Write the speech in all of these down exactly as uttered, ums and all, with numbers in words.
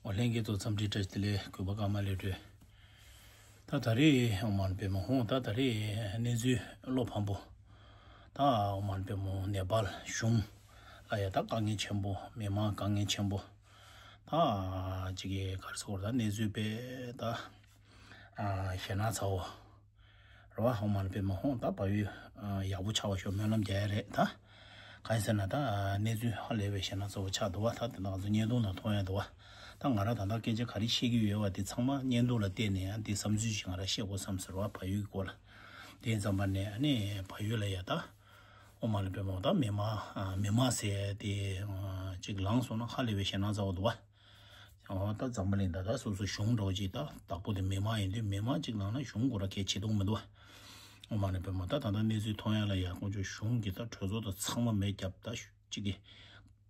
ལྷན་རྒྱས་ཚོ་འཚམས་འདྲི་བཀྲ་ཤིས་བདེ་ལེགས། གུས་པ་ཀརྨ་ལས་སྒྲོལ། ད་ད་རེས་ཨོཾ་མ་ཎི་པདྨེ་ཧཱུྃ། ད་ད་རེས་གནས་ཚུལ་བློ་ཕམ་པོ། ད་ཨོཾ་མ་ཎི་པདྨེ་ཧཱུྃ། ནེ་པཱལ་གཞུང་ལ་ཡ་ད་དཀའ་ངལ་ཆེན་པོ། མི་མང་དཀའ་ངལ་ཆེན་པོ། ད་ཅིག་གི་ག་རེ་ཟེར་དགོས་རེད། ད་གནས་ཚུལ་དཔེ་ད་ཞེད་སྣང་ཚ་བོ། རེད་བ། ཨོཾ་མ་ཎི་པདྨེ་ཧཱུྃ། ད་བལ་ཡུལ་ཡག་པོ་ཆགས་པ་ཤོག་སྨོན་ལམ་རྒྱག་ཡ་རེད་ད། གང་ཡིན་ཟེར་ན་ད་གནས་ཚུལ་ཧ་ལས་པའི་ཞེད་སྣང་ཚ་བོ་ཆགས་འདུག་བ། ད་དེ་ང་ཚོ་བརྙན་ཐུང་ནང་མཐོང་ཡ་འདུག་བ། ད་ང་རང་ད་ལྟ་སྐད་ཆ་ག་རེ་བཤད་ཀྱི་ཡོད་བ་དེ་ཚང་མ་བརྙན་ཐུང་ལ་བལྟས་ནས་ཡང་དེ་བསམ་ཚུལ་ཞིག་ང་རང་བཤད་དགོས་བསམ་ཟེར་བ། བལ་ཡུལ་གྱི་སྐོར་ལ། དེ་ཡིན་ཙམ་པ་ནས་ཨ་ནི་བལ་ཡུལ་ལ་ཡ་ད་ཨོཾ་མ་ཎི་པདྨེ་ཧཱུྃ། ད་མི་མང་མི་མང་ཟེར་དེ་ཅིག་ལངས་སོང་ན་ཧ་ལས་པའི་ཞེད་སྣང་ཚ་བོ་འདུག་བ། ཨོ་ད་འཛམ་བུ་གླིང་ད་ལྟ་སོ་སོ་གཞུང་འདྲ་བོ་ཅིག་ད་བདག་པོ་དེ་མི་མང་ཡིན་དུས། མི་མང་ཅིག་ལངས་ན་གཞུང་ཁོ་རང་གལ་ཆེ་མཐོང་མི་འདུག་བ། ཨོཾ་མ་ཎི་པདྨེ་ཧཱུྃ། ད་ད་ལྟ་གནས་ཚུལ་མཐོང་ཡ་ལ་ཡ་དཀོན་མཆོག་གཞུང་གི་ད་གྲོས་ཚོགས་དང་ཚང་མ་མེ་བརྒྱབ། ད་ཅིག་གི་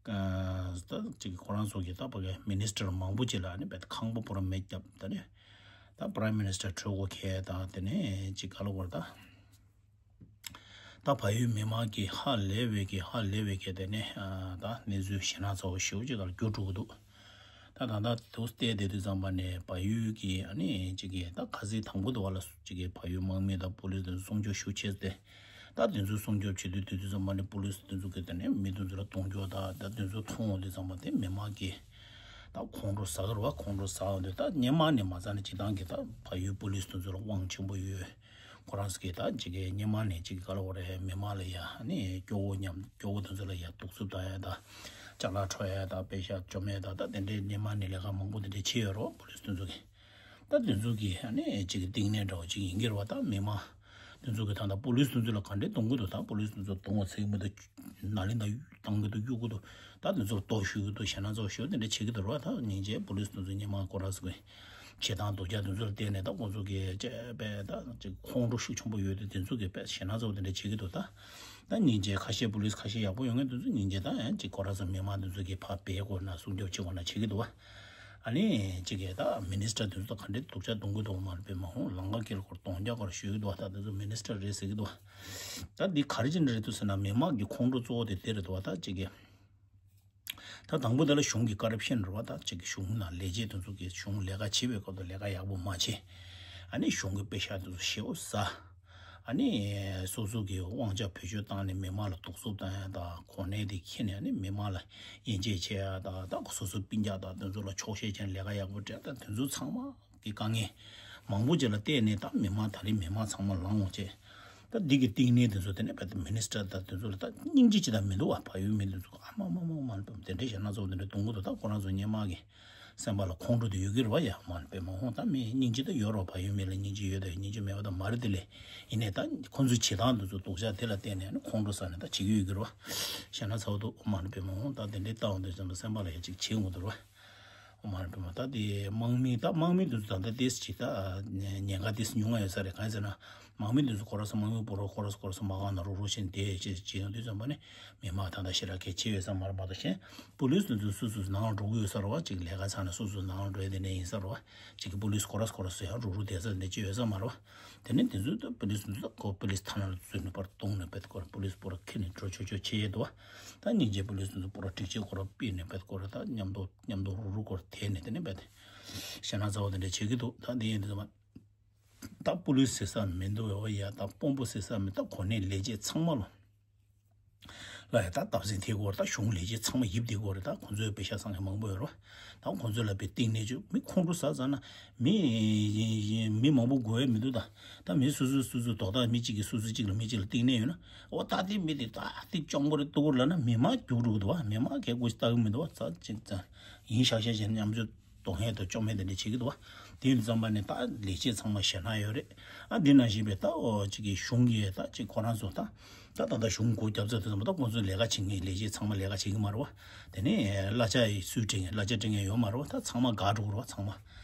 ད་ཅིག་གི་ཁོ་རང་ཚོ་གི་ད་ཕ་གི་མི་ནིས་ཊར་མང་པོ་ཅིག་ལ་ཨ་ནི་དཔེ་ཁང་པ་པུ་ར་མེ་བརྒྱབ། ད་ནི་ད་པ་རའིམ་མི་ནིས་ཊར་གྲོས་འགོ་འཁྱེར། ད་དེ་ནས་ཅིག་ག་ལ་བར་ད། ད་བལ་ཡུལ་མི་མང་གིས་ཧ་ལས་པའི་གི་ཧ་ལས་པའི་གི་དེ་ནས་ཨ་ད་གནས་ཚུལ་ཞེད་སྣང་ཚ་བོ་ཞེ་པོ་ཅིག་ག་ལ་འགྱུར་འགྲོ་གི་འདུག། ད་ད་ལྟ་དུ་བལྟས་བསྡད་དུས་ཙམ་པ་ནས་བལ་ཡུལ་གི་ཨ་ནི་ཅིག་གི་ད་ཁ་སང་དང་པོ་དུ་བ་ལ་ཅིག་གི་བལ་ཡུལ་དམག་མི་དང་པུ་ལིས་དེ་ཚོ་སྲུང་སྐྱོབ་ཞུ་ཆེད་དེ། ད་དེ་ཚོ་སྲུང་སྐྱོབ་བྱེད་དུས་དུས་དུས་ཙམ་པ་ནས་པུ་ལིས་དེ་ཚོ་གི་དེ་ནས་མི་དེ་ཚོ་ལ་རྡུང་རྒྱག་ད་ད་དེ་ཚོ་མཐོང་འོང་དུས་ཙམ་པ་དེ་མི་མང་གི་ད་ཁོང་ཁྲོ་ཟ་གི་རེད་བ། ཁོང་ཁྲོ་ཟ་འོང་དུས་ད་སྔོན་མ་ནས་མ་ཚད་ནས་སྤྱིར་བཏང་གི་ད་བལ་ཡུལ་པུ་ལིས་དེ་ཚོ་ལ་དབང་ཆེན་པོ་ཡོད། ཁོ་རང་ཚོ་གིས་ད་ཅིག་གི་སྔོན་མ་ནས་ཅིག་གི་ག་ལ་བ་རེད། མི་མང་ལ་ཡ་ནི་སྐྱོ་བོ་མཉམ་སྐྱོ་བོ་དེ་ཚོ་ལ་ཡ་གདུག་རྩུབ་བཏང་ཡ་ད། ཅ་ལག་འཕྲོག་ཡ་ད། པེ་ཤག་བཅོམ་ཡ་ད། ད་དེ་འདྲའི་སྔོན་མ་ནས་ལས་ཀ་མང་པོ་དེ་འདྲ་བྱས་ཡོད་རེད་བ། པུ་ལིས་དེ་ཚོ་གིས། ད་དེ་ཚོ་གིས་ནི་ཅིག་གི་གཏིང་ནས་འདྲ་བོ་ཅིག་ཡིན་གྱི་རེད་བ། ད་མི་མང་དེ་ཚོ་གིས་ད་ད་པུ་ལིས་དེ་ཚོ་ལ་ག་འདྲས་གཏོང་གི་འདུག། ད་པུ་ལིས་དེ་ཚོ་གདོང་བ་ཚིག་མི་འདུག། ནག་ལན་ད་བཏང་གི་འདུག། གཡུག་གི་འདུག། ད་དེ་ཚོར་ལྟོགས་ཤི་གི་འདུག། ཞེད་སྣང་ཚ་བོ་ཞེ་པོ་དེ་འདྲ་བྱེད་ཀྱི་འདུག་ར། ད་སྙིང་རྗེ་པུ་ལིས་དེ་ཚོ་སྔོན་མ་ཁོ་རང་ཚོ་གི་བྱེད་སྟངས་སྡུག་ཅག་དེ་ཚོ་ལ་བརྟེན་ནས་ད་ཁོང་ཚོ་གི་ཅེ་དཔེ་ད་ཅིག་ཁོང་ཁྲོ་ཤུགས་ཆེན་པོ་ཡོད་དུས་དེ་ཚོ་གི་དཔེ་ཞེད་སྣང་ཚ་བོ་དེ་འདྲ་བྱེད་ཀྱི་འདུག། ད་ད་སྙིང་རྗེ་ཁ་ཤས་པུ་ལིས་ཁ་ཤས་ཡག་པོ་ཡོད་མཁན་དེ་ཚོ་སྙིང་རྗེ་ད་ཡང་ཅིག་ཁོ་རང་ཚོ་མི་མང་དེ་ཚོ་གི་ཕར་འབད་དགོས་ན་སྲུང་སྐྱོབ་བྱེད་དགོས་ན་བྱེད་ཀྱི་འདུག་བ། ཨ་ནི་ཅིག་གི་ད་མི་ནིས་ཊར་དེ་ཚོ་ག་འདྲའི་སྡུག་ཅག་གཏོང་གི་འདུག་མ་རེད། པདྨ་ཧཱུྃ། ལམ་ཁ་དཀྱིལ་སྐོར་རྡུང་རྒྱག་སྐོར་ཞུ་གི་འདུག་བ། ད་དེ་ཚོ་མི་ནིས་ཊར་རེད་ཟེར་གྱི་འདུག་བ། ད་འདི་ག་རེ་བྱས་ནས་རེད་འདུག་ཟེར་ན། མི་མང་གི་ཁོང་ཁྲོ་གཙོ་བོ་དེ་དེ་རེད་འདུག་བ། ད་ཅིག་གི་ད་དང་པོ་དེ་ལ་གཞུང་གི་ཀོ་རབ་ཤན་རེད་བ། ད་ཅིག་གི་གཞུང་ནང་ལས་བྱེད་དེ་ཚོ་གིས་གཞུང་ལས་ཀ་བྱེད་པའི་སྐབས་དུ་ལས་ཀ་ཡག་པོ་མ་བྱེད། ཨ་ནི་གཞུང་གི་པེ་ཤག་དེ་ཚོ་ཞེ་པོ་ཟ། ཨ་ནི་སོ་སོ་གི་དབང་ཆ་བེད་སྤྱོད་བཏང་ནས་མི་མང་ལ་གདུག་རྩུབ་བཏང་ཡ་དང་། གོ་གནས་དེ་འཁྱེར་ནས་ཨ་ནི་མི་མང་ལ་དབྱེ་འབྱེད་བྱེད་ཡ་དང་། ད་སོ་སོ་སྤུན་ཀྱག་དང་དེ་ཚོ་ལ་ཆོག་ཤེས་ཅན་ལས་ཀ་ཡག་པོ་སྤྲད། ད་དེ་ཚོ་ཚང་མ་གི་དཀའ་ངལ་མང་པོ་ཅིག་ལ་བརྟེན་ནས་ད་མི་མང་ད་རེས་མི་མང་ཚང་མ་ལངས་འོང་བྱས། ད་འདི་གི་གཏིང་ནས་དེ་ཚོ་དེ་ནས་བལ་ཏེ་མི་ནིས་ཊར་དང་དེ་ཚོ་ལ་ད་སྙིང་རྗེ་ཅི་ད་མི་འདུག་བ། བལ་ཡུལ་མི་དེ་ཚོ་ཨ་མ་མ་མ་མ་དེ་འདྲའི་ཞེད་སྣང་ཚ་བོ་དེ་འདྲ་གཏོང་གི་འདུག། ད་ཁོ་རང་ཚོ་སྔོན་མ་གི་སེམས་པ་ལ་ཁོང་ཁྲོ་དེ་ཡོད་ཀྱི་རེད་བ། ཡ་མ་པདྨ་ཧཱུྃ། ད་མི་སྙིང་རྗེ་ད་ཡོད་རེད་བ། བལ་ཡུལ་མི་ལ་སྙིང་རྗེ་ཡོད་ད་སྙིང་རྗེ་མེད་པ་ད་མ་རེད་དེ་ལས། ཡིན་ནའི་ད་ཁོང་ཚོའི་བྱེད་སྟངས་དེ་ཚོ་སྡུག་ཅག་དེ་ལ་བརྟེན་ནས་ཨ་ནི་ཁོང་ཁྲོ་ཟ་ནས་ད་བྱེད་ཀྱི་ཡོད་ཀྱི་རེད་བ། ཞེད་སྣང་ཚ་བོ་འདུག། ཨོཾ་མ་ཎི་པདྨ་ཧཱུྃ། ད་དེ་འདྲའི་བལྟ་འོང་དུས་ཙམ་པ་སེམས་པ་ལ་ཡ་ཅིག་བྱེད་འོང་གི་འདུག་རེད་བ། ཨོཾ་མ་ཎི་པདྨ། ད་དེ་དམག་མི་ད་དམག་མི་དེ་ཚོ་ད་ལྟ་ཏོག་ཙམ་ཅིག་ད་ཉེན་ཁ་ཏོག་ཙམ་ཉུང་ང་ཡོད་ས་རེད། གང་ཡིན་ཟེར་ན་དམག་མི་དེ་ཚོ་ཁོ་རང་ཚོ་དམག་མི་པོ་རོ་ཁོ་རང་ཚོ་ཁོ་རང་ཚོ་དམག་ཁང་ནང་རུག་རུག་བྱས་ནས་བསྡད་བྱས་བྱས་ཡོང་དུས་ཙམ་པ་ནི་མི་མང་ད་ལྟ་ཞེ་དྲག་གལ་ཆེ་ཡོད་ས་མ་རེད། མ་གཏོགས་གཞན་པུ་ལིས་དེ་ཚོ་སོ་སོ་ནང་ལ་འགྲོ་གི་ཡོད་ས་རེད་བ། ཅིག་ལས་ཀ་ཚར་ནས་སོ་སོ་ནང་ལ་འགྲོ་ཡ་དེ་འདྲ་ཡིན་ས་རེད་བ། ཅིག་གི་པུ་ལིས་ཁོ་རང་ཁོ་རང་ཚོ་ཡང་རུག་རུག་བསྡད་ས་དེ་འདྲ་ཅིག་ཡོད་ས་མ་རེད་བ། དེ་ནས་དེ་ཚོས་ད་པུ་ལིས་དེ་ཚོ་ད་ཁོ་པུ་ལིས་ཐང་ལ་བཙུགས་ནས་པར་བརྡུངས་ནས་པད་ཁོ་རང་པུ་ལིས་པོ་ར་ཁྱེར་ནས་འགྲོ་ཆོག་ཆོག་བྱས་ཡོད་འདུག་བ། ད་སྙིང་རྗེ་པུ་ལིས་དེ་ཚོ་པོ་ར་སྒྲིག་ཆས་ཁོ་ར་ཕུད་ནས་པད་ཁོ་ར་ད་མཉམ་དུ་མཉམ་དུ་རུག་རུག་ཁོ་ར་དེད་ནས། དེ་ནས་པད་ཞེད་སྣང་ཚ་བོ་དེ་འདྲ་བྱེད་ཀྱི་འདུག། ད་འདི་ཡིན་དུས་ཙམ་པ་ད་པུ་ལིས་ཟེར་ས་མི་འདུག་བ། ཡ་ད་དཔོན་པོ་ཟེར་ས་མི། ད་གོ་གནས་ལས་བྱེད་ཚང་མ་ལ་ལ་ཡ་ད་སྟབས་ཟིན་ཐེབས་ཀྱི་ཡོད་རེད། ད་གཞུང་ལས་བྱེད་ཚང་མ་ཡིབ་བསྡད་ཀྱི་ཡོད་རེད། ད་ཁོང་ཚོའི་པེ་ཤག་བསགས་མཁན་མང་པོ་ཡོད་རེད་བ། ད་ཁོང་ཚོ་ལ་དཔེ་གཏིང་ནས་ཅིག་མི་ཁོང་ཁྲོ་ཟ་ཟ་ན་མི་མི་མང་པོ་དགོས་ཡ་མི་འདུག། ད་ད་མི་སོ་སོ་སོ་སོ་རྡོག་རྡོག་མི་གཅིག་གིས་སོ་སོ་གཅིག་ལ་མི་གཅིག་ལ་གཏིང་ནས་ཡོད་ན། འོ་ད་དེ་མི་དེ་ད་དེ་གཅོང་པོ་རེད་འདུག་ལབ་ན་མི་མང་རྒྱུགས་འགྲོ་གི་འདུག་བ། མི་མང་གས་མགོ་ལྟ་གི་མི་འདུག་བ། ཙག་ཅིག་ཙག་ཡིན་ཤག་ཤག་བྱས་ནས་མཉམ་སྤྱོད་གཏོང་མཁན་དང་བཅོམ་མཁན་དེ་འདྲ་བྱེད་ཀྱི་འདུག་བ། དེ་ཡིན་དུས་ཙམ་པ་ནས་ད་ལས་བྱེད་ཚང་མ་ཞེད་སྣང་ཡོད་རེད། ཨ་འདི་ནང་བཞིན་པའི་ད་འོ་ཅིག་གི་གཞུང་གི་ད་ཅིག་ཁོ་རང་ཚོ་ད་ད་ད་ད་གཞུང་སྒོ་བརྒྱབ་ཚར་དུས་ཙམ་པ་ད་ཁོང་ཚོའི་ལས་ཀ་བྱེད་མཁན་ལས་བྱེད་ཚང་མ་ལས་ཀ་བྱེད་ཀྱི་མ་རེད་བ། དེ་ནས་གླ་ཆ་ཡི་སུས་སྤྲད་མཁན་གླ་ཆ་སྤྲད་མཁན་ཡོད་མ་རེད་བ། ད་ཚང་མ་འགག་འགྲོ་གི་རེད་བ། ཚང་མ་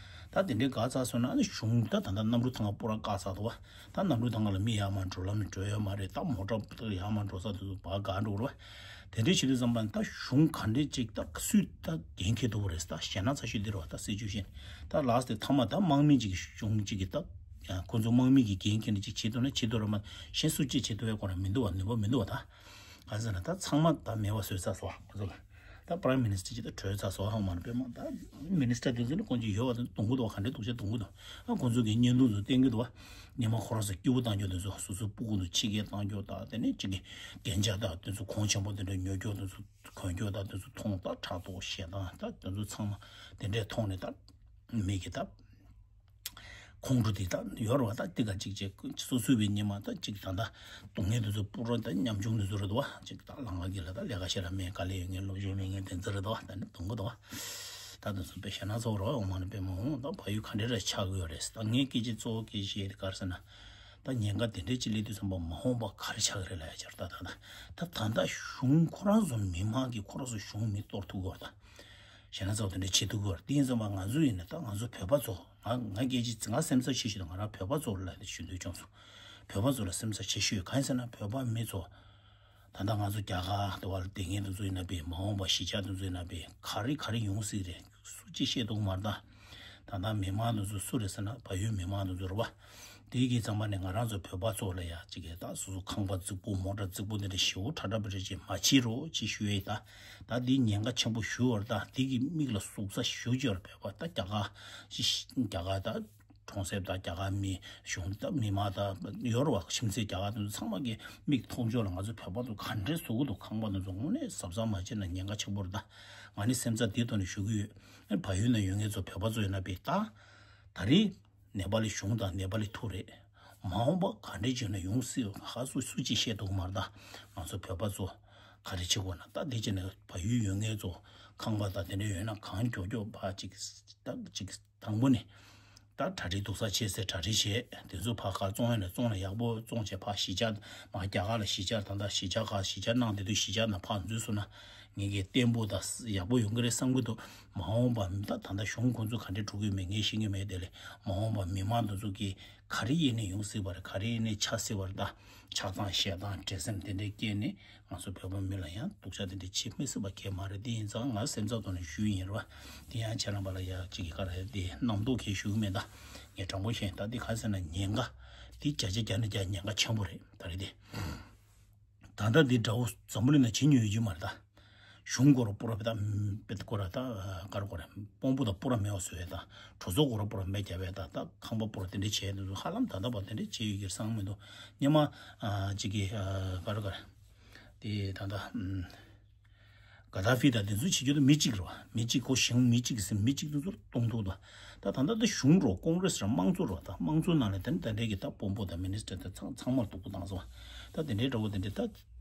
ད་དེ་འདྲའི་འགག་ཚར་སོང་ན་ཨ་ནི་གཞུང་ད་ད་ད་གནམ་གྲུ་ཐང་ང་སྤོ་ར་བཀག་ཚར་འདུག་བ། ད་གནམ་གྲུ་ཐང་ང་ལ་མི་ཡར་མར་འགྲོ་ལམ་འགྲོ་ཡོད་མ་རེད། ད་མོ་ཊ་ཡར་མར་འགྲོ་ས་དེ་ཚོ་བར་འགག་འགྲོ་གི་རེད་བ། དེ་འདྲའི་བྱེད་དུས་ཙམ་པ་ད་གཞུང་ག་འདྲའི་ཅིག་ད་སུས་ད་འགན་འཁྱེར་ཐུབ་པ་རེད། ད་ཞེད་སྣང་ཚ་ཤོས་འདི་རེད་བ། ད་སྲིད་ཇུས་བཞིན་ད་ལགས་དེ་མཐའ་མ་ད་དམག་མི་ཅིག་གི་གཞུང་ཅིག་གི་ད་ཁོ་ཚོ་དམག་མི་གི་འགན་འཁྱེར་ནས་ཅིག་བྱེད་ཐུབ་ན་བྱེད་ཐུབ་ར་མ་གཞན་སུ་ཅིག་བྱེད་ཐུབ་ཡ་ཁོ་རང་མི་འདུག་བ། ནུས་པ་མི་འདུག་བ། ད་གང་ཟེར་ན་ད་ཚང་མ་ད་མེད་པ་བཟོས་ཚར་སོང་བ། ཁོ་ཚོ་ལ་ ད་Prime Minister ཅིག་ད་གྲོས་ཚར་སོང་ཧ་མ་ནི་པད་མ། ད་Minister དེ་ཚོ་ནི་ཁོང་ཅིག་ཡོད་པ་དང་གཏོང་གི་འདུག་བ། ག་འདྲའི་སྡུག་ཅག་གཏོང་གི་འདུག་ཨ་ཁོང་ཚོ་གི་བརྙན་ཐུང་ཚོ་བསྟན་གི་འདུག་བ། ཉི་མ་ཁོ་རང་ཚོ་སྐྱིད་པོ་བཏང་རྒྱུ་དེ་ཚོ། སོ་སོའི་སྤུ་གུ་ཚོ་ཕྱི་རྒྱལ་བཏང་རྒྱུ་དང་། དེ་ནས་ཅིག་གི་རྒྱན་ཆ་དང་དེ་ཚོ་གོང་ཆེན་པོ་དེ་འདྲ་ཉོ་རྒྱུ་དེ་ཚོ། གོན་རྒྱུ་དང་དེ་ཚོ་མཐོང་། ད་ཕྲག་དོག་ཞེ་སྡང་ད་དེ་ཚོ་ཚང་མ་དེ་འདྲས་མཐོང་ནས། ད་མི་གི་ད་ཁོང་ཁྲོ་དེ་ད་ཡོད་རེད་བ། ད་དེ་ག་ཅིག་ཅིག་སོ་སོའི་བའི་ཉི་མ་ད་ཅིག་ད་ད་སྡུག་བསྔལ་དེ་ཚོ་སྤུ་ར་ད་ཉམ་ཆུང་དེ་ཚོ་རེད་འདུག་བ། ཅིག་ད་ལམ་ཁ་གི་ལ་ད་ལས་ཀ་ཞེ་དྲག་མེད། དཀའ་ལས་ཡོད་མཁན། སློབ་སྦྱོང་མེད་མཁན་དེ་ཚོ་རེད་འདུག་བ། ད་ནི་སྡུག་གི་འདུག་བ། ད་དེ་ཚོ་དཔེ་ཞེ་ན་ཚོ་རོགས་ཡོང་མ་ནི་པད་མ་འོང་། ད་ཕ་ཡུལ་ག་འདྲས་ར་ཆགས་ཀྱི་ཡོད་རེད། ད་ངའི་སྐད་ཆ་གཙོ་བོ་སྐད་ཆ་དེ་ག་རེ་ཟེར་ན། ད་ཉེན་ཁ་དེ་འདྲས་ཅིག་སླེབས་དུས་ཙམ་པ་མ་འོངས་པ་ག་རེ་ཆགས་ཀྱི་རེད་ལབ་ཡ་ཅིག་རེད། ད་ད་ད་ད་ད་ད་གཞུང་ཁོ་རང་ཚོ་མི་མང་གིས་ཁོ་རང་ཚོ་གཞུང་མི་གཏོར་ཐུབ་ཀྱི་ཡོད་རེད། ད་ཞེ་ན་ཚོ་དེ་འདྲས་བྱེད་ཐུབ་ཀྱི་ཡོད་རེད། དེ་ཡིན་ཙམ་པ་ང་ཚོ་ཡིན་ན། ད་ང་ཚོ་བོད་པ་ཚོ། ང་ང་སྐད་ཆ་ང་སེམས་འཚབ་ཆེ་ཤོས་དེ་ང་རང་བོད་པ་ཚོ་ལ་ཞུ་འདོད་བྱུང་སོང་། བོད་པ་ཚོ་ལ་སེམས་འཚབ་ཆེ་ཤོས་གང་ཡིན་ཟེར་ན། བོད་པ་མི་ཚོ་ད་ལྟ་ང་ཚོ་རྒྱ་གར་དུ་བ་ལ་བསྡད་མཁན་དེ་ཚོ་ཡིན་ན་བས། མ་འོངས་པ་གཞིས་ཆགས་དེ་ཚོ་ཡིན་ན་བས། ག་རེ་ག་རེ་ཡོང་སྲིད་རེད། སུ་གཅིག་ཤེས་ཐུབ་མ་རེད། ད་ད་ལྟ་མི་མང་དེ་ཚོ་སུ་རེད་ཟེར་ན། ཕ་ཡུལ་མི་མང་དེ་ཚོ་རེད་བ། དེ་གི་ཙམ་པ་ནས་ང་རང་ཚོ་བོད་པ་ཚོ་ལ་ཡ་ཅིག་གི་ད་སོ་སོ་ཁང་པ་རྫིག་པོ་མོ་ཊ་རྫིག་པོ་དེ་འདྲ་ཞེ་པོ་ཁྲ་ཁྲ་པ་རེ་ཅིག་མ་བྱེད་རོགས་ཅེས་ཞུ་ཡས། ད་ད་འདི་ཉེན་ཁ་ཆེན་པོ་ཞེ་པོ་རེད། ད་འདི་གི་མིག་ལ་ཟུག་ས་ཞེ་པོ་ཅིག་ཡོད་རེད། བོད་པ་ད་རྒྱ་གར་ཅིག་རྒྱ་གར་ད་གྲོང་གསེབ་དང་རྒྱ་གར་མི་གཞུང་དང་མི་མང་དང་ཡོད་རེད་བ། ཁྱིམ་མཚེས་རྒྱ་གར་དེ་ཚོ་ཚང་མ་གི་མིག་མཐོང་ཆོག་ལ་ང་ཚོ་བོད་པ་ཚོ་ག་འདྲས་བཟོ་གི་འདུག་ཁང་པ་དེ་ཚོ་དངོས་གནས་གཟབ་གཟབ་མ་བྱས་ན་ཉེན་ཁ་ཆེན་པོ་རེད། ད་ང་ནི་སེམས་འཚབ་འདི་ཐོག་ནས་ཞུ་གི་ཡོད། ཨ་ཕ་ཡུལ་ན་ཡོད་མཁན་ཚོ་བོད་པ་ཚོ་ཡིན་ན་བས། ད་ད་རེས་ནེ་པ་ལི་གཞུང་དང་ནེ་པ་ལི་ཐུག་རེད། མ་འོངས་པ་ག་འདྲས་བྱུང་ན་ཡོང་སྲིད། ཧ་སུ་སུ་གཅིག་ཤེས་ཐུབ་མ་རེད། ད་ང་ཚོ་བོད་པ་ཚོ་ག་རེ་བྱེད་དགོས་ན། ད་དེ་བྱས་ན་ཕ་ཡུལ་ཡོད་མཁན་ཚོ་ཁང་པ་དང་དེ་འདྲ་ཡོད་ན་གང་མགྱོགས་མགྱོགས་ཕར་ཅིག་ད་ཅིག་དང་པོ་ནས་ད་གྲ་སྒྲིག་སྡུག་ས་བྱས་ཚེ་གྲ་སྒྲིག་བྱས། དེ་ཚོ་ཕར་ག་བཙོང་ཡ་ན་བཙོང་ལ་ཡག་པོ་བཙོང་བྱས། ཕར་གཞིས་ཆགས་མ་རྒྱ་གར་ལ་གཞིས་ཆགས་ད་ལྟ་གཞིས་ཆགས་ག་གཞིས་ཆགས་གནང་། དེ་དུས་གཞིས་ཆགས་ནང་ཕར་འཛུལ་སོང་ན་ངེད་ཀྱི་བརྟན་པོ་དང་ཡག་པོ་ཡོང་གི་རེད་བསམ་གྱི་འདུག་མ་འོངས་པ་ད་ད་ལྟ་གཞུང་ཁོང་ཚོ་ག་འདྲས་འགྲོ་གི་ཡོད་མེད་ངས་ཤེས་ཀྱི་མེད། དེ་ལས་མ་འོངས་པ་མི་མང་དེ་ཚོ་གིས་ག་རེ་ཡིན་ནས་ཡོང་སྲིད་པ་རེད། ག་རེ་ཡིན་ནས་ཆགས་སྲིད་པ་རེད། ད་ཆགས་སྡང་ཞེ་སྡང་འདྲེ་སེམས་དེ་འདྲས་སྐྱེས་ནས་ང་ཚོ་བོད་པ་མི་ལ་ཡང་སྡུག་ཅག་དེ་འདྲས་བྱེད་མི་སྲིད་པ་གང་ཡང་མ་རེད། དེ་ཡིན་ཙང་ང་སེམས་འཚབ་ཐོག་ནས་ཞུས་ཡིན་རེད་བ། དེ་ཡང་ཁྱེད་རྣམ་པ་ལ་ཡ་གཅིག་གི་ཀ་ར་ཡ་དེ་རྣམ་རྟོག་གང་ཞུ་གི་མེད། ད་ངས་དྲང་པོ་བཤད། ད་འདི་ག་ཟེར་ན་ཉེན་ཁ་འདི་བརྒྱ་ཆ་བརྒྱ་ནས་བརྒྱ་ཉེན་ཁ་ཆེན་པོ་རེད། ད་རེད་དེ། ད་ལྟ་འདི་དགྲ་བོ་འཛམ་བུ་གླིང་ན་བྱེད་མྱོང་ཡོད་ཀྱི་མ་རེད། ད་གཞུང་སྐོར་སྤུ་ར་བེ་ད་བེ་ད་སྐོར་ར་ད་ག་རེ་སྐོར་ར་དཔོན་པོ་དང་སྤུ་ར་མེད་པ་བཟོ་ཡས། ད་གྲོས་ཚོགས་སྐོར་ར་སྤུ་ར་མེད་རྒྱབ་ཡས། ད་ད་ཁང་པ་སྤུ་ར་དེ་འདྲས་བྱས་འདུག་ཧ་ལམ་ད་ལྟ་བར་དེ་འདྲས་བྱས་ཡོད་ཀྱི་བསམ་མི་འདུག་སྔོན་མ་ཨ་གཅིག་གི་ཨ་ག་རེ་ག་རེ་དེ་ད་ད་ཨམ། ག་ད་ཧྥི་དང་དེ་ཚོ་བྱེད་རྒྱུ་དེ་མི་གཅིག་རེད་བ། མི་གཅིག་ཁོ་གཞུང་མི་གཅིག་གི་སེམས་མི་གཅིག་དེ་ཚོར་གཏོང་ཐུབ་ད། ད་ད་ལྟ་དེ་གཞུང་རོ་ཀོང་རེས་ར་དམངས་གཙོ་རོ། ད་དམངས་གཙོ་ནང་ལ་དེ་ནི་ད་འདྲས་ཀྱི་ད་དཔོན་པོ་དང་མི་ནི་སི་ཊར་དེ་ཚང་ཚང་མར་སྡུག་པོ་བཏང་སོང་བ། ད་དེ་འདྲའི་འདྲ་བོ་དེ་འདྲས་ད།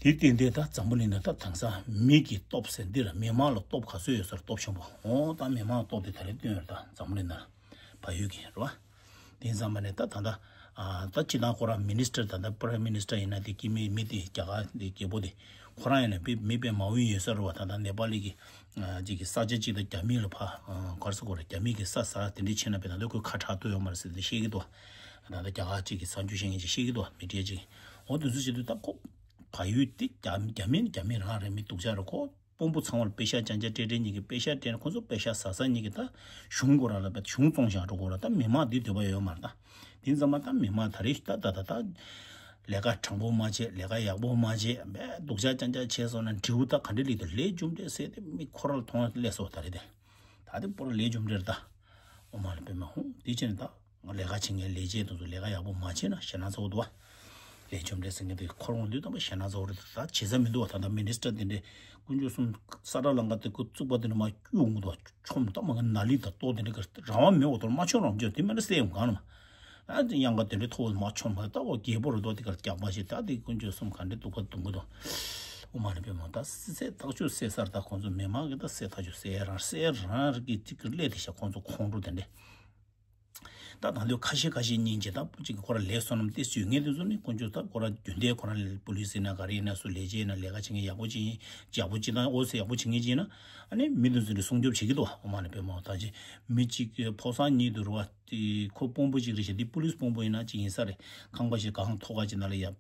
དེ་ཏན་ཏན་ད་འཛམ་བུ་གླིང་ན་ད་དེང་སང་མི་གི་སྟོབས་ཟེར་འདི་ར་མི་མང་ལ་སྟོབས་ག་ཚོད་ཡོད་ས་ར་སྟོབས་ཆེན་པོ། འོ་ད་མི་མང་ལ་སྟོབས་དེ་ད་རེས་བཏོན་ཡོད་རེད། ད་འཛམ་བུ་གླིང་ན་ཕ་ཡུལ་གྱི་རེད་བ། དེ་ཙམ་པ་ནས་ད་ད་ད་ཨ་ད་སྤྱི་བཏང་ཁོ་རང་མི་ནི་སི་ཊར་ད་ད་པ་རའིམ་མི་ནི་སི་ཊར་ཡིན་ན་དེ་སྐྱིད་མི་མི་དེ་རྒྱ་གར་དེ་རྒྱལ་པོ་དེ་ཁོ་རང་ཡིན་ན་མི་མི་དཔེ་མང་པོ་ཡོད་ས་རེད་བ། ད་ད་ནེ་པ་ལི་གི་ཨ་ཅིག་གི་ས་ཆ་ཅིག་ད་རྒྱ་མི་ལ་ཕ་ཨ་ག་རེ་ཟེར་དགོས་རེད། རྒྱ་མི་གི་ས་ཟ་དེ་འདྲས་བྱས་ན་བས་ད་ལྟ་ཁོས་ཁ་གྲག་ཐུབ་ཡོད་མ་རེད་ཟེར་དེ་བཤད་ཀྱི་འདུག་ད་ད་རྒྱ་གར་ཅིག་གི་གསར་འགྱུར་བཤད་མཁན་ཅིག་བཤད་ཀྱི་འདུག་མི་ཌི་ཡ་ཅིག་འོ་དེ་ཚོ་བྱེད་དུས་ད་ཁོ་ཕ་ཡུལ་དེ་རྒྱ་རྒྱ་མི་ནི་རྒྱ་མི་རང་རེད། མི་སྡུག་ཅག་རེད། ཁོ་དཔོན་པོ་ཚང་མར་པེ་ཤ་ཅང་ཅང་སྤྲད་སྤྲད་གཉིས་ཀྱི་པེ་ཤ་སྤྲད་ན་ཁོ་ཚོ་པེ་ཤ་ཟ་ཟ་གཉིས་ཀྱི་ད་གཞུང་སྐོར་ར་ལ་བས་གཞུང་བཙོང་བཞག་འགྲོ་དགོས་ར། ད་མི་མང་འདི་འདོད་པ་ཡོད་མ་རེད། ད་དེ་ཙམ་མ་ད་མི་མང་ད་རེས་ད་ད་ད་ད་ལས་ཀ་དྲང་པོ་མ་བྱེད། ལས་ཀ་ཡག་པོ་མ་བྱེད། བས་སྡུག་ཅག་ཅང་ཅང་བྱས་སོང་ན་འབྲས་བུ་ད་ག་འདྲས་ལེགས་འདུག་ལས་རྒྱུ་འབྲས་ཟེར་དེ་མི་ཁོ་ར་ལ་མཐོང་ལས་སོ། ད་རེད་དེ་ད་དེ་པོ་ར་ལས་རྒྱུ་འབྲས་རེད། ད་འོ་མ་ལ་པད་མ་ཧུང་དེ་བྱས་ནས་ད། ལས་ཀ་བྱེད་མཁན་ལས་བྱེད་དེ་ཚོ་ལས་ཀ་ཡག་པོ་མ་བྱས་ན་ཞེད་སྣང་ཚ་པོ་འདུག་བ། ལས་བཅོམ་འདྲེ་ཟེར་མཁན་དེ་ཁོ་རང་དུས་དམ་པ་ཞེད་སྣང་ཚ་པོ་རེད། ད་བྱེད་ས་མི་འདུག་བ། ད་ལྟ་མི་ནི་སི་ཊར་དེ་འདྲས་དཀོན་མཆོག་གསུམ་ས་བཀྲ་ལང་ཀ་དེ་ཁོ་བཙུགས་པ་དེ་ནས་མར་སྐྱུག་འོང་གི་འདུག་བ། ཆོམ་ད་མ་གི་ནཱ་ལི་དང་ལྟོ་དེ་འདྲས་གི་རང་དབང་མེད་འོ་དོར་མ་ཆོམ་རང་བཅོས་དེ་མ་ནི་སེ་ཡོང་གང་ནམ། ཨ་དེ་གཡང་ཁ་དེ་འདྲས་ཐོག་མ་ཆོམ་མ་ད་འོ་རྒྱལ་པོ་རེད་འདུག་དེ་གར་རྒྱག་པ་ཞིག་ད་དེ་དཀོན་མཆོག་གསུམ་ག་འདྲས་སྡུག་པ་འདུག་གི་འདུག་འོ་མ་ནི་པད་མ་ད་སེ་ཐག་ཆོད་སེ་སར་ད་ཁོང་ཚོ་མི་མང་གི་ད་སེ་ཐག་ཆོད་སེ་རང་སེ་རང་རིག་གི་ཅིག་གི་སླད་དེ་ཤ་ཁོང་ཚོ་ཁོང་ཁྲོ་དེ་འདྲས། ད་དང་དུས་ཁ་ཤས་ཁ་ཤས་སྙིང་རྗེ་ད་པོ་ཅིག་གི་ཁོ་ར་ལས་བསོད་ནམས་ཏེ་སུས་ངས་དེ་ཚོ་ནི་དཀོན་མཆོག་ད་ཁོ་ར་རྒྱུན་ལྡན་ཁོ་ར་པུ་ལི་སི་ཡིན་ན་ག་རེ་ཡིན་ན་སུ་ལས་བྱེད་ཡིན་ན་ལས་ཀ་བྱེད་མཁན་ཡག་པོ་ཅིག་ཡིན། ཡག་པོ་ཅིག་དང་འོ་སེ་ཡག་པོ་བྱེད་མཁན་ཅིག་ཡིན་ན་ཨ་ནི་མི་དེ་ཚོ་ནི་སྲུང་སྐྱོབ་བྱེད་ཀྱི་འདུག་འོ་མ་ནི་པད་མ་ད་ཅི་མི་གཅིག་གི་ཕོ་གསར་གཉིས་དུ་རུ་བ་དེ་ཁོ་དཔོན་པོ་ཅིག་རེད་ཤག་དེ་པུ་ལི་སི་དཔོན་པོ་ཡིན་ན་ཅིག་ཡིན་ས་རེད། ཁང་པ་ཞིག་གང་ཐོག་ཁ་ཅིག་ན་ལ་ཡ།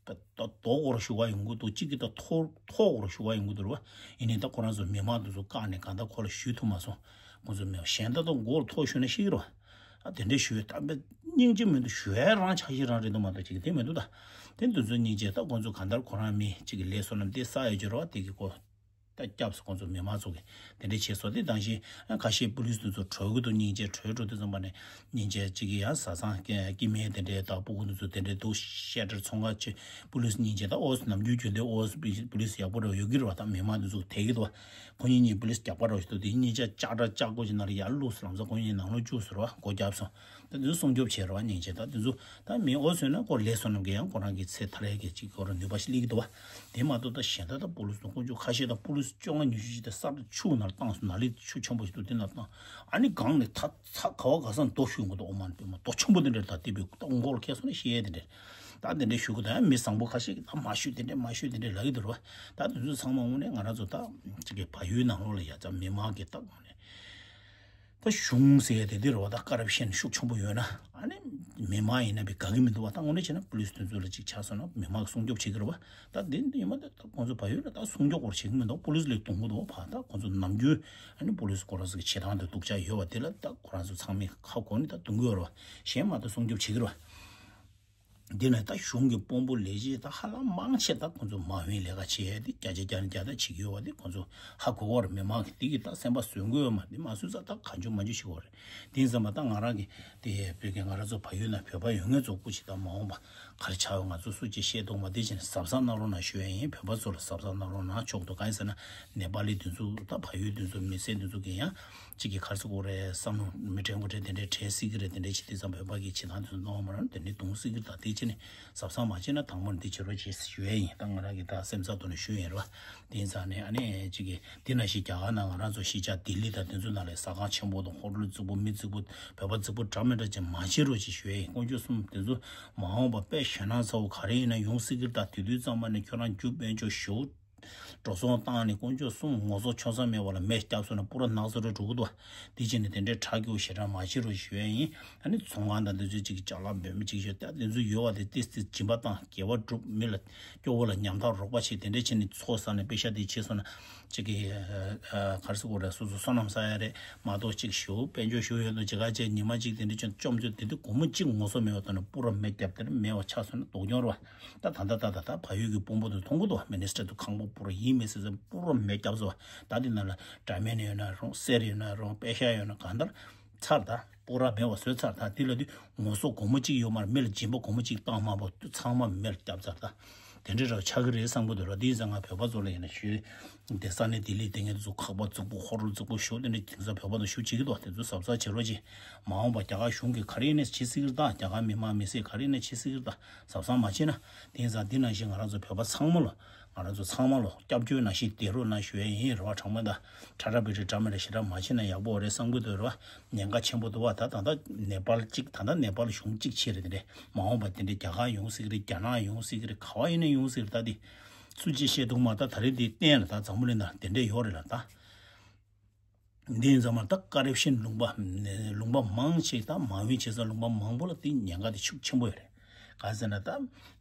ད་རྡོ་སྐོར་ཞུ་བ་ཡོང་གི་འདུག་གཅིག་གིས་ད་ཐོག་ཐོག་སྐོར་ཞུ་བ་ཡོང་གི་འདུག་རེད་བ། ཡིན་ནའི་ད་ཁོ་རང་ཚོ་མི་མང་དེ་ཚོ་བཀག་ནས་གང་ལྟར་ཁོ་ལ་ཞུ་ཐུབ་མ་སོང་། ཁོ་ཚོ་མི་གཞན་ད་ད་མགོར་ཐོག་ཞུས་ན་ཤེས་ཀྱི་རེད་བ། ཨ་དེ་འདྲས་ཞུ་ཡས་ད་དཔེ་སྙིང་རྗེ་མི་འདུག་ཞུ་ཡས་རང་ཆགས་ཤིག་རང་རེད་འདུག་མ་གཏོགས་ཅིག་དེ་མི་འདུག་ད་དེ་འདི་ཚོ་སྙིང་རྗེ་ད་ཁོ་ཚོ་གང་ལྟར་ཁོ་རང་མི་གཅིག་གི་ལས་བསོད་ནམས་དེ་བསགས་ཡོད་ཀྱི་རེད་བ། དེ་གི་ཁོ། ད་སྐྱབས་སུ་ཁོང་ཚོ་མི་མང་ཚོ་གི་དེ་འདྲ་བྱས་སོ། དེ་དང་བཞིན་ཁ་ཤས་པུ་ལིས་དེ་ཚོ་གྲོས་གི་འདུག་སྙིང་རྗེ་གྲོས་འགྲོ་དུས་ཙམ་པ་ནས་སྙིང་རྗེ་གཅིག་གི་ཡང་བཟའ་ཚང་སྐྱེ་དམན་དེ་འདྲའི་ད་སྤུ་གུ་དེ་ཚོ་དེ་འདྲའི་འདུག་བཤད་གྲྭར་ཚོང་ཁང་ཆེ་པུ་ལིས་སྙིང་རྗེ་ད་ཨོ་ནམ་རྒྱུན་རྒྱུན་དེ་ཨོ་པུ་ལིས་ཡག་པོ་རེ་ཡོད་ཀྱི་རེད་བ། ད་མི་མང་དེ་ཚོ་དེ་གི་འདུག་བ། ཁོ་གཉིས་གཉིས་པུ་ལིས་རྒྱག་པ་རེ་ཞིག་འདུག་དེ་གཉིས་ཆ་ལྕགས་དྲ་ལྕགས་སྒོ་ཞིག་ནང་ལ་ཡར་བླུགས་སོང་ལམ་སང་ཁོ་གཉིས་ནང་ལོགས་བཅུག་སོང་རེད་བ། སྒོ་བརྒྱབ་སོང་། ད་དེ་ཚོ་སྲུང་སྐྱོབ་བྱས་རེད་བ། སྙིང་རྗེ་ད་དེ་ཚོ་ད་མི་ཨོ་ཟོས་ན་ཁོ་ལས་བསོད་ནམས་ཀྱི་ཡང་ཁོ་རང་གི་ཚེ་ཐར་ཡས་ཀྱི་གཅིག་ཁོ་རང་ནུས་པ་ཞིག་སླེབས་ཀྱི་འདུག་བ། དེ་མ་གཏོགས་ད་གཞན་དག་ད་པུ་ལིས་དང་དཀོན་མཆོག་ཁ་ཤས་ད་པུ་ལིས་བཅོ་ལྔ་ཉི་ཤུ་ཅིག་ད་སར་ཆུ་ནང་བཏང་སོང་། ནག་ལི་ཆུ་ཆེན་པོ་ཞིག་འདུག་དེ་ནང་བཏང་། ཨ་ནི་སྒང་ནས་ད་ཚ་ག་བ་ག་ས་ནས་རྡོ་གཞུས་མ་གཏོགས། ཨོ་མ་ནི་པེ་མ་རྡོ་ཆེན་པོ་དེ་འདྲ་ད་དེ་པའི་ད་མགོ་ལ་ཁེལ་སོང་ན་ཤི་ཡས་དེ་འདྲ། ད་དེ་འདྲ་གཞུ་གི་ད་ཡང་མི་བཟང་པོ་ཁ་ཤས་ཀྱིས་ད་མ་གཞུས་དེ་འདྲ་མ་གཞུས་དེ་འདྲ་ལབ་ཀྱི་འདུག་རེད་བ། ད་དེ་ཚོ་ཚང་མ་དངོས་གནས་ང་རང་ཚོ་ད་ཅིག་གི་བལ་ཡུལ་ནང་ལོགས་ལ་ཡ་ད་མི་མང་གི་ད་དངོས་གནས། ད་གཞུང་ཟེར་ཡ་དེ་འདི་རེད་བ། ད་ཀོ་རབ་ཤན་ཤུགས་ཆེན་པོ་ཡོད་ན་ཨ་ནི་མི་མང་ཡིན་ན་བི་དགའ་གི་མི་འདུག་བ། ད་དངོས་གནས་བྱས་ན་པུ་ལིས་དེ་ཚོ་ལ་ཅིག་ཆགས་སོང་ན་མི་མང་གི་སྲུང་སྐྱོབ་བྱེད་ཀྱི་རེད་བ། ད་དེ་འདི་ཡིན་མ་དེ་ད་ཁོང་ཚོ་བལ་ཡུལ་ལ་ད་སྲུང་སྐྱོབ་སྐོར་བྱེད་ཀྱི་མི་འདུག་པུ་ལིས་ལ་རྡུང་གི་འདུག་བ། ད་ཁོང་ཚོ་ནམ་རྒྱུན་ཨ་ནི་པུ་ལིས་ཁོ་རང་ཚོ་གི་བྱེད་སྟངས་དེ་སྡུག་ཅག་ཡོད་བ། དེ་ལ་ད་ཁོ་རང་ཚོ་ཚང་མས་ཁ་གོ་ནས་ད་རྡུང་གི་ཡོད་རེད་བ། གཞན་མ་ད་སྲུང་སྐྱོབ་བྱེད་ཀྱི་རེད་བ། འདི་ནས་ད་གཞུང་གི་དཔོན་པོ་ལས་བྱེད་ད་ཧ་ལམ་མང་ཆེ་ད་ཁོང་ཚོ་མ་འོས་ལས་ཀ་བྱེད་ཡ་དེ་བརྒྱ་ཆ་བརྒྱ་ནས་བརྒྱ་ད་བྱེད་ཀྱི་ཡོད་པ་དེ་ཁོང་ཚོ་ཧ་གོ་གི་ཡོད་རེད། མི་མང་གི་དེ་གི་ད་སེམས་པ་བཟོད་མགོ་ཡོད་མ་རེད། དེ་མ་བཟོད་ཙང་ད་གང་བྱུང་མང་བྱུང་བྱེད་ཀྱི་ཡོད་རེད། དེ་ཡིན་ཙང་མ་ད་ང་རང་གི་དེ་བོད་ཀྱི་ང་རང་ཚོ་བལ་ཡུལ་ན་བོད་པ་ཡོད་མཁན་ཚོ་སྐུ་མཁྱེན། ད་མ་འོངས་པ་ག་རེ་ཆགས་ཡོད་ང་ཚོ་སུ་གཅིག་ཤེས་ཐུབ་མ། དེ་བྱས་ནས་གཟབ་གཟབ་གནང་རོགས་གནང་ཞུ་ཡ་ཡིན། བོད་པ་ཚོ་ལ་གཟབ་གཟབ་གནང་རོགས་གནང་། ཆོག་འདུག་གང་ཡིན་ཟེར་ན་ནེ་པ་ལི་དེ་ཚོ་ད་བལ་ཡུལ་དེ་ཚོ་མི་སེར་དེ་ཚོ་གི་ཡང་གཅིག་གིས་ག་རེ་ཟེར་དགོས་རེད། བསམ་བློ་མི་དྲན་པོ་དྲན་དེ་འདྲའི་དྲན་སྲིད་ཀྱི་རེད། དེ་འདྲའི་བྱེད་དུས་ཙམ་བོད་པ་གི་བྱེད་སྟངས་དེ་ཚོ་གནང་བ་མ་རེད། དེ་འདྲའི་གདུང་སྲིད་ཀྱི་རེད། ད་དེ་བྱས་ནས་གཟབ་གཟབ་མ་བྱས་ན་དང་པོ་ནས་འདི་བྱེད་རོགས་བྱེད་ཞུ་ཡས་ཡིན། ད་ང་རང་གི་ད་སེམས་ཚ་ཐོག་ནས་ཞུ་ཡས་རེད་བ། དེ་ཡིན་ཙང་ནས་ཨ་ནི་གཅིག་གིས་འདི་ནང་བཞིན་རྒྱ་གར་ནང་ང་རང་ཚོ་གཞིས་ཆགས་ལྡི་ལི་དང་དེ་ཚོ་ནང་ལ་ཟ་ཁང་ཆེན་པོ་དང་ཧོ་ཊལ་བཙུགས་པོ་མི་བཙུགས་པོ་བོད་པ་བཙུགས་པོ་འདྲ་མི་འདྲ་ཅིག་མ་བྱེད་རོགས་བྱེད་ཞུ་ཡས་ཡིན། དཀོན་མཆོག་གསུམ་དེ་ཚོ་མ་འོངས་པ་དཔེ་ཞེད་སྣང་ཚ་བོ་ག་རེ་ཡིན་ན་ཡོང་སྲིད་ཀྱི་རེད། ད་དེ་དུས་ཙམ་པ་ནས་ཁྱོད་རང་རྒྱུ་དཔལ་འབྱོར་ཞུ་འགྲོ་སོང་བཏང་ནས་དཀོན་མཆོག་གསུམ་ངོ་སོ་ཆོ་ས་མེད་པ་ལ་མེ་བརྒྱབ་སོང་ན་པུ་ར་ནག་ཚོ་རེ་འགྲོ་གི་འདུག་དེ་བྱས་ནས་དེ་འདྲའི་ཁྲག་སྐྱུག་ཞེ་དྲག་མ་བྱེད་རོགས་ཞུ་ཡ་ཡིན། ཨ་ནི་ཚོང་ཁང་དང་དེ་ཚོའི་ཅིག་ཅ་ལག་འབེལ་མི་ཅིག་ཞོ་ད་དེ་ཚོ་ཡོད་བ་དེ་ཏིས་ཏིས་སྦྱིན་པ་བཏང་དགེ་བ་སྒྲུབ། མི་ལ་སྐྱོ་བོ་ལ་ཉམ་ཐག་རོགས་པ་བྱེད། དེ་འདྲ་བྱས་ནས་ཚོགས་བསགས་ནས་པེ་ཤ་དེ་བྱས་སོང་ན་ཅིག་གི་ག་རེ་ཟེར་དགོས་རེད། སོ་སོ་བསོད་ནམས་བསགས་ཡ་རེད་མ་གཏོགས་ཅིག་ཞུ་དཔལ་འབྱོར་ཞུ་ཡོད་དོ་ཇི་ག་བྱས་ཉི་མ་ཅིག་དེ་འདྲ་བྱས་བཅོམ་བཅོམ་དེ་དུས་སྒོར་མོ་གཅིག་ངོ་སོ་མེད་བ་དང་ནི་པུ་ར་མེ་བརྒྱབ་དེ་ནི་མེད་བ་ཆགས་སོང་ན་སྡུག་གྱོང་རེད་བ། ད་ད་ད་ད་ད་ད་བལ་ཡུལ་གྱི་དཔོན་པོ་དེ་མཐོང་གི་འདུག་མི་ནི་སི་ཊར་དུ་ཁང་པ་པུ་ར་ཡིན་མིན་སི་སི་པུ་ར་མེ་བརྒྱབ་སོང་། ད་དེ་ནང་ལ་འདྲ་མེན་ཡོད་ན་རུང་གསེར་ཡོད་ན་རུང་པེ་ཤ་ཡོད་ན་གང་ལྟར་ཚར་ད་པུ་ར་མེད་པ་བཟོས་ཚར། ད་དེ་ལ་དུས་ངོ་སོ་སྒོར་མོ་གཅིག་ཡོད་མ་རེད། མི་ལ་སྦྱིན་པ་སྒོར་མོ་གཅིག་བཏང་མ་པ་ཚང་མ་མེར་བརྒྱབ་ཚར། ད་དེ་འདྲ་ར་ཆགས་ཀྱི་རེད་བསམ་གི་འདུག་ར། དེ་ཡིན་ཙང་ང་བོད་པ་ཚོ་ལ་ཡིན་ན་ཞུ་དེ་ས་གནས་ལྡི་ལི་དེ་ངས་དེ་ཚོ་ཁག་པ་བཙུགས་པོ་ཧོ་རུ་བཙུགས་པོ་ཞོ་དེ་འདྲ་དེང་སང་བོད་པ་ཚོ་ཞུ་བྱེད་ཀྱི་འདུག་དེ་ཚོ་གཟབ་གཟབ་བྱེད་རོགས་གྱིས། མ་འོངས་པ་རྒྱ་གར་གཞུང་གིས་ག་རེ་ཡིན་ནས་བྱེད་སྲིད་ཀྱི་རེད། ད་རྒྱ་གར་མི་མང་མི་སེར་ག་རེ་ཡིན་ནས་བྱེད་སྲིད་ཀྱི་རེད། ད་གཟབ་གཟབ་མ་བྱས་ན། དེང་སང་འདི་ནང་བཞིན་ང་རང་ཚོ་བོད་པ་ཚང་མ་ལ་ང་རང་ཚོ་ཚང་མ་ལ་སྐྱབས་བཅོལ་ནང་བཞིན་བསྡད་རོགས་གནང་ཞུ་ཡ་ཡིན་རེད་བ། དྲང་མོ་ད་ཁྲ་ཁྲ་བི་རི་འདྲ་མི་འདྲ་ཞེ་དྲག་མ་བྱས་ན་ཡག་པོ་རེད་བསམ་གྱི་འདུག་རེད་བ། ཉེན་ཁ་ཆེན་པོ་འདུག་བ། ད་ད་ལྟ་ནེ་པཱལ་གཅིག་ད་ལྟ་ནེ་པཱལ་གཞུང་གཅིག་བྱས་རེད། དེ་འདྲས་མ་འོངས་པ་དེ་འདྲས་རྒྱ་གར་ཡོང་སྲིད་ཀྱི་རེད། རྒྱ་ནག་ཡོང་སྲིད་ཀྱི་རེད། ག་བ་ཡིན་ན་ཡོང་སྲིད་ཀྱི་རེད། ད་དེ་སུ་གཅིག་ཤེས་འདུག་མ། ད་ད་རེས་དེ་གཏན་ལ་ད་འཛམ་བུ་གླིང་ན་དེ་འདྲས་ཡོད་རེད་ལ་ད། འདི་ཡིན་ཙང་མ་ད་ཀ་རབ་ཤན་ལུང་པ་ལུང་པ་མང་ཆེ་ད་མ་འོས་བྱེད་ས་ལུང་པ་མང་པོ་ལ་དེ་ཉེན་ཁ་དེ་ཤུགས་ཆེན་པོ་ཡོད་རེད། གང་ཟེར་ན་ད་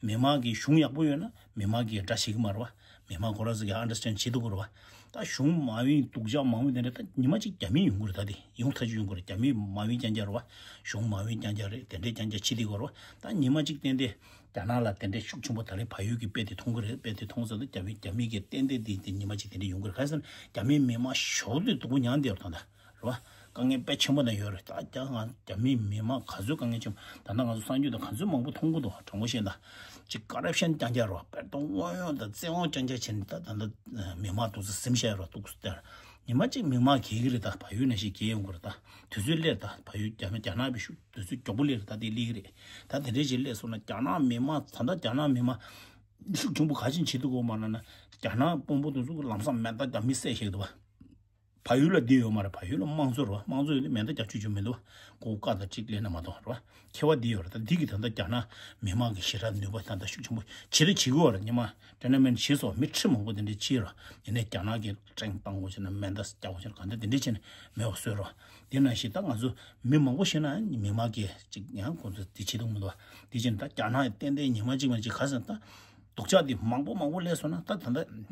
མི་མང་གི་གཞུང་ཡག་པོ་ཡོད་ན་མི་མང་གིས་དགྲ་བྱེད་ཀྱི་མ་རེད་བ། མི་མང་ཁོ་རང་ཚོ་གིས་ཨན་ཌར་སི་ཊེན་ཌ་བྱེད་ཐུབ་ཀྱི་རེད་བ། ད་གཞུང་མ་འོས་སྡུག་ཅག་མང་པོ་དེ་འདྲ་ད་ཉི་མ་གཅིག་རྒྱ་མི་ཡོང་གི་རེད། ད་དེ་ཡོང་ཐག་ཆོད་ཡོང་གི་རེད། རྒྱ་མི་མ་འོས་རྐྱང་རྐྱང་རེད་བ། གཞུང་མ་འོས་རྐྱང་རྐྱང་རེད། དེ་འདྲས་རྐྱང་རྐྱང་བྱེད་བསྡད་ཀྱི་རེད་བ། ད་ཉི་མ་གཅིག་ཏན་ཏན་རྒྱ་ནག་ལ་དེ་འདྲའི་ཤུགས་ཆེན་པོ་ད་རེས་བལ་ཡུལ་གྱི་དཔེ་དེ་མཐོང་གི་རེད། དཔེ་དེ་མཐོང་ཙང་ད་རྒྱ་མི་རྒྱ་མི་གི་ཏན་ཏན་དེ་དེ་ཉི་མ་གཅིག་དེ་འདྲ་ཡོང་གི་རེད། ག་རེ་ཟེར་ན་རྒྱ་མིའི་མི་མང་ཞོགས་དུས་སྡུག་པོ་མྱངས་བསྡད་ཡོད་རེད་ད་ལྟ་རེད་བ། དཀའ་ངལ་དཔེ་ཆེན་པོ་ན་ཡོད་རེད། ད་རྒྱ་ང་རྒྱ་མིའི་མི་མང་ག་ཚོད་དཀའ་ངལ་ཆེན་པོ་ད་ལྟ་ང་ཚོ་གསར་འགྱུར་དང་ག་ཚོད་མང་པོ་མཐོང་གི་འདུག་དྲང་པོ་བཤད་ན་ཅིག་ཀ་རབ་ཤན་རྐྱང་རྐྱང་རེད་བ། དཔེ་ཏོ་དངོས་ཡོད་དང་བཙན་དབང་རྐྱང་རྐྱང་བྱས་ནས་ད་ད་ལྟ་མི་མང་དུ་ཚོད་སེམས་ཤ་ཡོད་རེད་འདུག་ཟེར། ཉི་མ་གཅིག་མི་མང་གས་ཀྱི་རེད། ད་བལ་ཡུལ་ནང་བཞིན་གས་ཡོང་གི་རེད། ད་དུས་ཚོད་སླེབས། ད་བལ་ཡུལ་རྒྱ་མི་རྒྱ་ནག་པའི་ཤུགས་དུས་ཚོད་མགྱོགས་པོ་སླེབས་རེད། ད་དེ་སླེབས་ཀྱི་རེད། ད་དེ་འདྲའི་ཞིག་སླེབས་སོང་ན་རྒྱ་ནག་མི་མང་ད་ལྟ་རྒྱ་ནག་མི་མང་ཤུགས་ཆེན་པོ་ག་ཅིག་བྱེད་ཐུབ་ཀྱི་ཡོད་མ་རེད་ན། རྒྱ་ནག་དཔོན་པོ་དེ་ཚོ་ལམ་སང་མེ་མདའ་རྒྱ་མི་བསད་ཤེས་འདུག་བ། བལ་ཡུལ་ལ་འདི་ཡོད་མ་རེད། བལ་ཡུལ་ལ་དམངས་གཙོ་རེད་བ། དམངས་གཙོ་ཡོད་ན་མེ་མདའ་རྒྱག་ཆོག་ཆོག་མི་འདུག་བ། ཁོ་བཀའ་དང་གཅིག་ལེན་ན་མ་གཏོགས་རེད་བ། ཁྱད་པར་འདི་ཡོད་རེད། ད་འདི་གི་ད་ལྟ་རྒྱ་ནག་མི་མང་གི་ཞེ་དྲག་ནུས་པ་ད་ལྟ་ཤུགས་ཆེན་པོ་བྱེད་དུ་བྱེད་ཀྱི་ཡོད་རེད། ཉི་མ་ཊེ་ནན་མེན་བྱས་སོང་། མི་ཁྲི་མང་པོ་དེ་འདྲ་བྱས་རེད། ཡིན་ནའི་རྒྱ་ནག་གི་ཀྲེང་བཏང་དགོས་བྱས་ན་མེ་མདའ་རྒྱག་དགོས་བྱས་ན་གང་ལྟར་དེ་འདྲ་བྱས་ན་མེད་པ་བཟོས་རེད་བ། དེ་ནང་བཞིན་ད་ང་ཚོ་མི་མང་པོ་ཤི་ན་མི་མང་གིས་ཅིག་ཡང་ཁོང་ཚོ་དེ་བྱེད་ཐུབ་མི་འདུག་བ། དེ་བྱས་ན་ད་རྒྱ་ནག་ཏན་ཏན་ཉི་མ་གཅིག་མ་གཅིག་ག་ཟེར་ན་ད་སྡུག་ཅག་དེ་མང་པོ་མང་པོ་སླེབས་སོང་ན་ད་ད་ལྟ།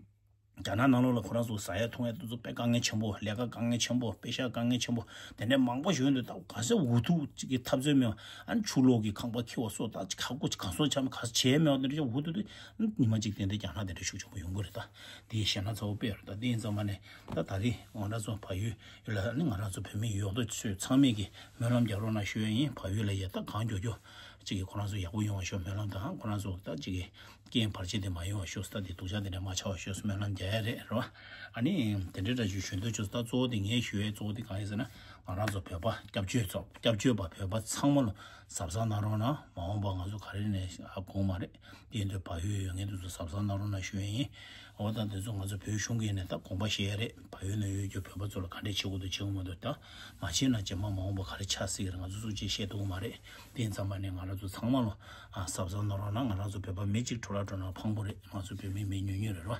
རྒྱ་ནག་ནང་ལོགས་ལ་ཁོ་རང་ཚོ་ཟ་ཡ་འཐུང་ཡ་དེ་ཚོ་དཔེ་དཀའ་ངལ་ཆེན་པོ། ལས་ཀ་དཀའ་ངལ་ཆེན་པོ། པེ་ཤག་དཀའ་ངལ་ཆེན་པོ། དེ་འདྲའི་མང་པོ་ཞིག་ཡོད་འདུག་ད་ག་ཚོད་འུ་ཐུག་ཅིག་གི་འཐབ་རྩོད་མེད་པ། ཨ་ནི་ཆུ་ལོག་གི་ཁང་པ་འཁྱེར་བ་སོགས་ད་ཅིག་ག་གོ་ཅིག་གང་སོང་ཆ་མེད། ག་ཚོད་བྱས་མེད་པ་དེ་འདྲ་ཅིག་འུ་ཐུག་དུས། ཨ་ནི་ཉི་མ་གཅིག་དེ་འདྲའི་རྒྱ་ནག་དེ་འདྲ་ཤུགས་ཆེན་པོ་ཡོང་གི་རེད། ད་དེའི་ཞེད་སྣང་ཚ་པོ་དཔེ་ཡོད་རེད། ད་དེ་ཡིན་ཙང་མ་ནས་ད་ད་རེས་ང་རང་ཚོ་བལ་ཡུལ་ཡོད་ལ། ཨ་ནི་ང་རང་ཚོ་བོད་མི་ཡོད་དོ་ཚོས་ཚང་མས་ཀྱི་སྨོན་ལམ་རྒྱག་རོགས་གནང་ཞུ་ཡ་ཡིན། བལ་ཡུལ་ལ་ཡ་ད་གང་མགྱོགས་མགྱོགས་ཅིག་གི་ཁོ་རང་ཚོ་ཡག་པོ་ཡོང་བ་ཤོག་སྨོན་ལམ་དང་། ཁོ་རང་ཚོ་ད་ཅིག་གི་རྐྱེན་བར་ཆད་དེ་མ་ཡོང་བ་ཤོག་ད་དེ་སྡུག་ཅག་དེ་འདྲ་མ་ཆགས་པ་ཤོག་སྨོན་ལམ་རྒྱག་ཡ་རེད། རེད་བ། ཨ་ནི་དེ་འདྲའི་འདྲ་ཞིག་ཞུ་འདོད་བྱུང་། ད་གཙོ་བོ་དེ་ངས་ཞུ་ཡའི་གཙོ་བོ་དེ་གང་ཡིན་ཟེར་ན། ང་རང་ཚོ་བོད་པ་སྐྱབས་བཅོལ་ཚོ། སྐྱབས་བཅོལ་བ་བོད་པ་ཚང་མ་ལ་གཟབ་གཟབ་གནང་རོགས་གནང་། མ་འོངས་པ་ང་ཚོ་ག་རེ་ནས་ཧ་གོ་མ་རེད། དེ་ཡིན་དུས་བལ་ཡུལ་ཡོད་མཁན་དེ་ཚོ་གཟབ་གཟབ་གནང་རོགས་གནང་ཞུ་ཡ་ཡིན། འོ་ད་དེ་ཚོ་ང་ཚོ་བོད་གཞུང་གིས་ནས་ད་དགོངས་པ་བཞེས་ཡ་རེད། བལ་ཡུལ་ནང་ཡོད་རྒྱུ་བོད་པ་ཚོ་ལ་ག་འདྲས་བྱེད་དགོས་འདུག་བྱེད་དགོས་མ་འདུག་ད་མ་བྱས་ན་རྗེས་མ་མ་འོངས་པ་ག་རེ་ཆགས་སྲིད་ཀྱི་རེད། ང་ཚོ་སུ་གཅིག་ཤེས་ཐུབ་ཀྱི་མ་རེད། དེ་ཡིན་ཙང་མ་ནས་ང་རང་ཚོ་ཚང་མ་ལ་ཨ་གཟབ་གཟབ་གནང་རོགས་གནང་། ང་རང་ཚོ་བོད་པ་མི་གཅིག་འཕྲོ་བརླག་འགྲོ་ན་ཕངས་པོ་རེད། ང་ཚོ་བོད་མི་མི་ཉུང་ཉུང་རེད་རོ།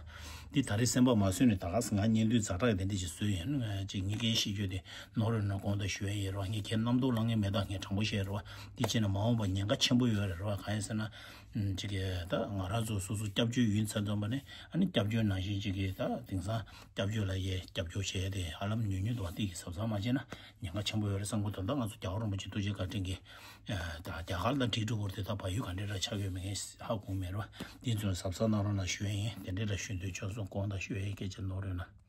འདི་ད་རེས་སེམས་པ་མ་བཟོད་ནས། ད་ག་ས་ང་བརྙན་ཐུང་ཛ་དྲག་དེ་འདྲ་ཞིག་བཟོས་ཡིན། ཅིག་ངེད་ཀྱི་ཤེས་རྒྱུ་དེ་ནོར་ཡོད་ན་དགོངས་དག་ཞུ་ཡ་ཡིན་རོ། ངས་ཁྱེད་རྣམ་རྟོག་ལངས་ངེས་མེད། ད་ངས་དྲང་པོ་བཤད་རོ། འདི་བྱས་ན་མ་འོངས་པ་ཉེན་ཁ་ཆེན་པོ་ཡོད་རེད་རོ། གང་ཡིན་ཟེར་ན། ཅིག་གི་ད་ང་རང་ཚོ་སོ་སོ་སྐྱབས་བཅོལ་ཡིན་ཚར་ཙམ་པ་ནས། ཨ་ནི་སྐྱབས་བཅོལ་ནང་བཞིན་ཅིག་གི་ད་དེང་སང་སྐྱབས་བཅོལ་ལ་ཡའི་སྐྱབས་བཅོལ་བྱས་ཏེ་ཧ་ལམ་ཉུང་ཉུང་འདུག་དེ་གི་གཟབ་གཟབ་མ་བྱས་ན་ཉེན་ཁ་ཆེན་པོ་ཡོད་རེད་བསམ་གི་འདུག་ད་ང་ཚོ་རྒྱལ་བ་རིན་པོ་ཆེ་ཐུགས་རྗེ་བཀའ་དྲིན་གྱིས། ད་རྒྱ་གར་དང་འགྲིག་འགྲོ་གི་རེད་དེ། ད་བལ་ཡུལ་ག་འདྲས་འདྲ་ཆགས་ཡོད་མེད་ངས་ཧ་གོ་མེད་རོ། དེ་ཚོ་གཟབ་གཟབ་གནང་རོགས་གནང་ཞུ་ཡ་ཡིན། དེ་འདྲས་འདྲ་ཞུ་འདོད་བྱུང་སོང་། དགོངས་དག་ཞུ་ཡ་ཡིན། སྐད་ཆ་ནོར་ཡོད་ན།